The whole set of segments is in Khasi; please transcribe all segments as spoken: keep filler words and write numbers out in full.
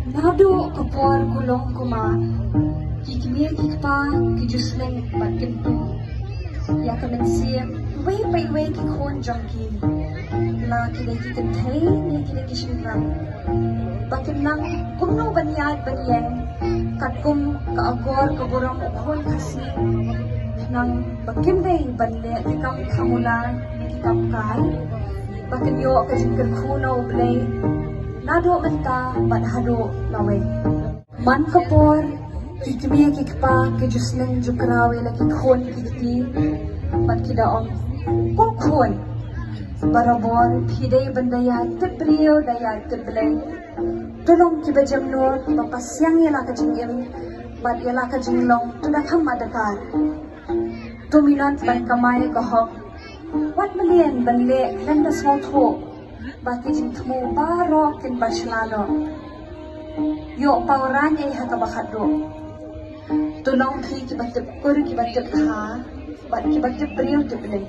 Naduh ka por kulong kumar, ki kmie ki kpa ki ju sneng bad kyntu ïa ka mynsiem iwei pa iwei ki khun jong ki, la ki dei ki kynthei ne ki dei ki shynrang, ba kin nang kumno ban ïaid ban ïeng katkum ka akor ka burom u khun Khasi, nang ba kin dei ban leh ki kam khamula ne ki kam kai, ba kin ïoh ka jingkyrkhu na U Blei naduh mynta bad haduh lawei. Man ka por, ki kmie ki kpa ki ju sneng ju kraw ïa la ki khun ki kti bad ki da ong, ko khun, barabor phi dei ban da ïaid tip briew da ïaid tip Blei. To long kiba jemnud ba pasiang ïa la ka jingim bad ïa la ka jinglong, to da kham adakar. To minot ban kamai ka hok, wat mlien ban leh khlem da sngewthuh ba ki jingthmu baroh kin ba shlaloh. Ïoh paw rang ei ha kaba khatduh. To long phi kiba tip kur kiba tip kha bad kiba tip briew tip Blei.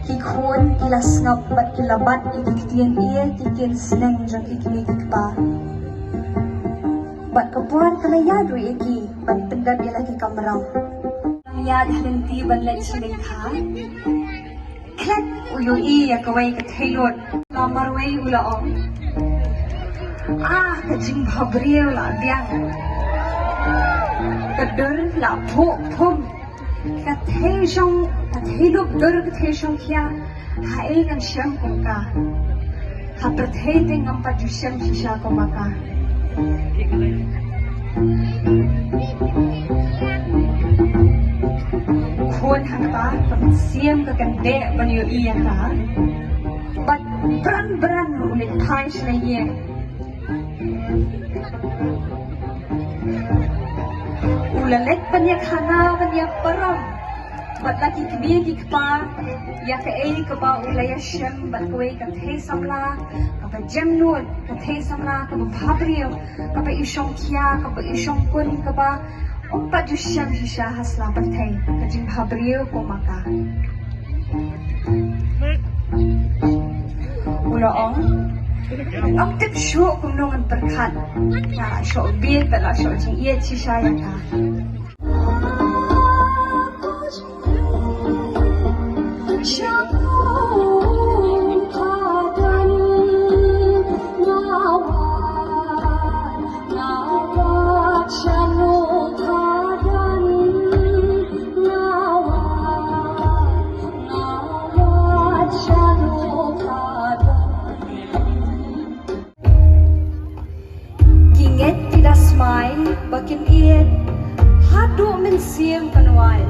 Ki khun ki la sngap bad ki la bat ïa ki ktien ïa ki ktien sneng jong ki kmie ki kpa. Bad ka por ka la ïaid ruh ïa ki ban pyndep ïa la ki kamram. Nang ïaid ha lynti ban leit sha lyngkha. Klet u ïohi ïa kawei ka theilut. La marwei u la ong, ah, ka jingbhabriew la biang. Ka dur la phuh phum. Ka thei shong, ka thei lup dur, ka thei shong khia. Haei ngan shem kum ka? Ha pyrthei te ngam pat ju shem shisha kum ka. Khun hangta ka mynsiem ka kyndeh ban ïohi ïa ka. Bad bran bran u leit phai sha la ïing. U la leit ban ïa khana ban ïa parom bad la ki kmie ki kpa ïa kaei kaba u la ïa shem bad kawei ka thei samla kaba jemnud, ka thei samla kaba bhabriew, kaba i shong khia, kaba i shong kun, kaba um pat ju shem shisha ha sla pyrthei, ka jingbhabriew kum ka. U la ong, ngam tip shuh kumno ngan pyrkhat. Nga la shoh bieit bad la shoh jingïeit shisha ïa ka. Ki ngeit ki da smai ba kin ïeit haduh mynsiem kan wai.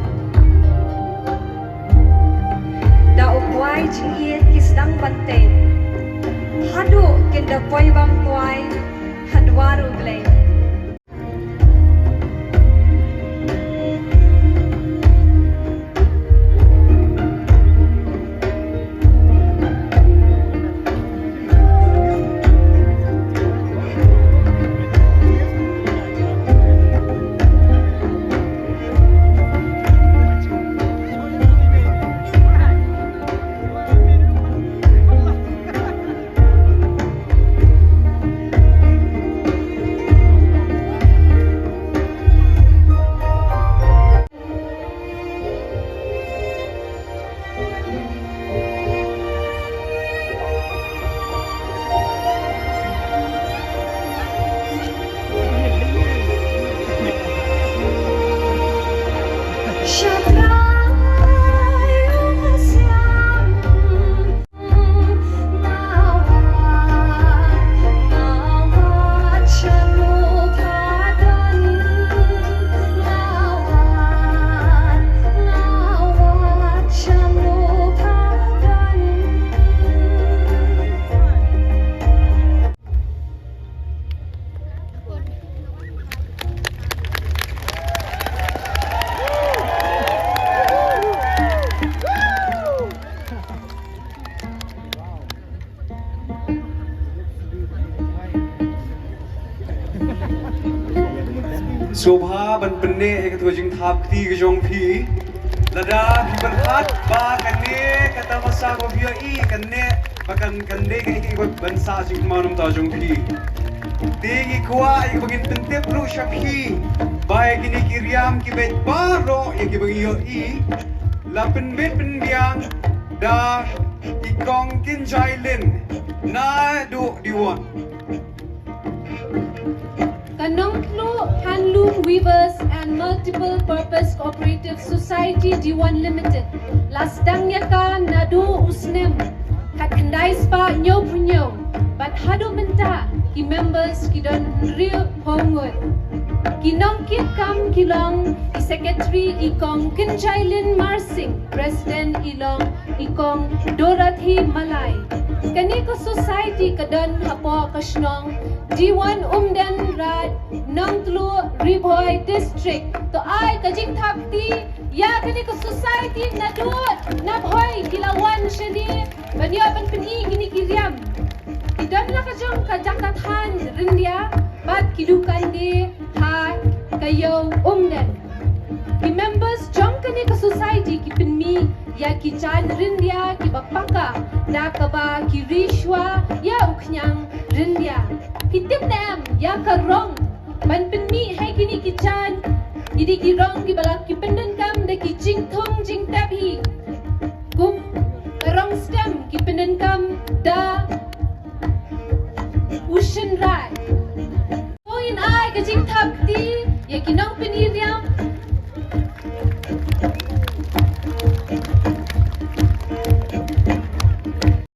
Da u kwai jingïeit ki sdang ban tei haduh kin da poi bam kwai ha dwar U Blei. Sngewbha ban pynneh ïa kato ka jingthap kti ka jong phi. Lada phi pyrkhat ba kane ka tamasa kaba phi ïohi kane ba kan, kan dei kaei kaei ban sah jingkynmaw na ka bynta jong phi. Ngi kwah ïa ba ngin pyntip ruh sha phi ba ïa kine ki riam ki beit baroh ïa kiba ngi ïohi la pynbit pynbiang da i Kong Kynjai Lin naduh Diwon. Ka Nongtluh Handloom Weavers and Multiple Purpose Cooperative Society Diwon Limited la sdang ïa ka naduh u snem khatkhyndai spah hynñiewphew hynñiew bad haduh mynta ki members ki don hynriewphew ngut. Ki nongkitkam ki long i secretary i Kong Kynjai Lin Marsing, president i long i Kong Dorothy Malai. Kane ka society ka don hapoh ka shnong Diwon Umden, Raid Nongtluh, Ri Bhoi District. To ai ka jingthap kti ïa kane ka society naduh na Bhoi ki la wan shane ban ïoh ban pyni kine ki riam. Ki don la ka jong ka jaka than ryndia bad ki dukan die ha ka ïew Umden. Ki members jong kane ka society ki pynmih ïa ki jaiñ ryndia kiba paka da kaba ki ri shuwa ïa u khñiang ryndia. Ki tip ne em ïa ka rong ban pynmih ha kine ki jaiñ? Ki dei ki rong kiba la ki pyndonkam da ki jingthung jingtep hi. Kum ka rong stem ki pyndonkam da u shynrai. To ngin ai ka jingthap kti